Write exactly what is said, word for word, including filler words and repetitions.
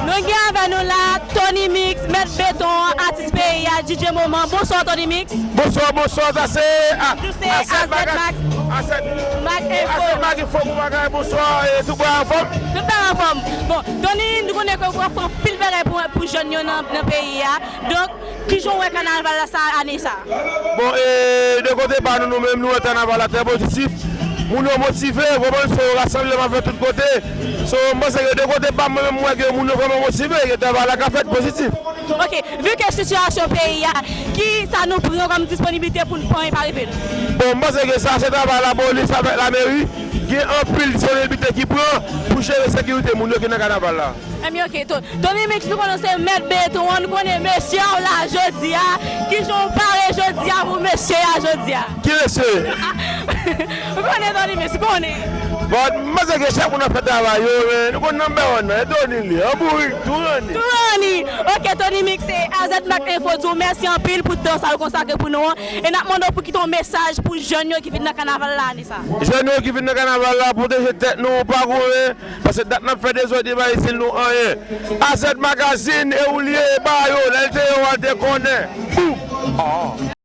Nou gen avè nou la Tony Mix, mèt beton an, atis peyi a, D J moman. Bonswa Tony Mix. Bonswa, bonswa, sa se a- Tou se Azèt Azèt Mag. Mag. Azèt Mag Info. Azèt Mag Info pou bagay, bonswa, e tout bagay anfòm? Tout bagay anfòm. Bon, Tony, nou konnen ke w ap fè anpil bagay pou, pou jèn yo nan, nan peyi a. Donk, kijan w wè kanaval la sa ane sa? Bon, e de kote pa nou, nou menm, nou wè kanaval la trè pozitif. Moun yo motive, w konprann, so rasanbleman fèt tout kote. So, m panse ke de kote pa m, mwen menm, m wè ke moun yo vrèman motive, ke travay la ka fèt pozitif. Ok, vi ke sitiyasyon peyi a, ki sa nou pran kòm disponiblite pou n pran e pa rive l? Bon, m panse ke sa se travay lapolis avèk lameri, gen anpil disponiblite ki pran pou jere sekirite moun yo ki nan kanaval la. Ebyen, ok, To- Tony Mix, nou konnen se mèt beton an, nou konnen mesye a w la jodi a. Kijan w pare jodi a pou mesye a jodi a? Ki mesye? Ou konnen Tony Mix, ou konnen. Bon, m panse ke chak moun ap fè travay yo, men nou konn number one nan, e Tony li, an bourik, tou Tony. Tou Tony. Ok, Tony Mix, se Azèt Mag Info di w mèsi anpil pou tan sa w konsakre pou nou an. E n ap mande w pou kite yon mesaj pou jèn yo ki vin nan kanaval la ane sa. Jèn yo ki vin nan kanaval la, pwoteje tèt nou, pa goumen. Paske dat n ap fè dezòd, li pa itil nou anyen. Azèt Magazine, e ou l ye, e ba yo, lè l te yo a te konnen. Boum!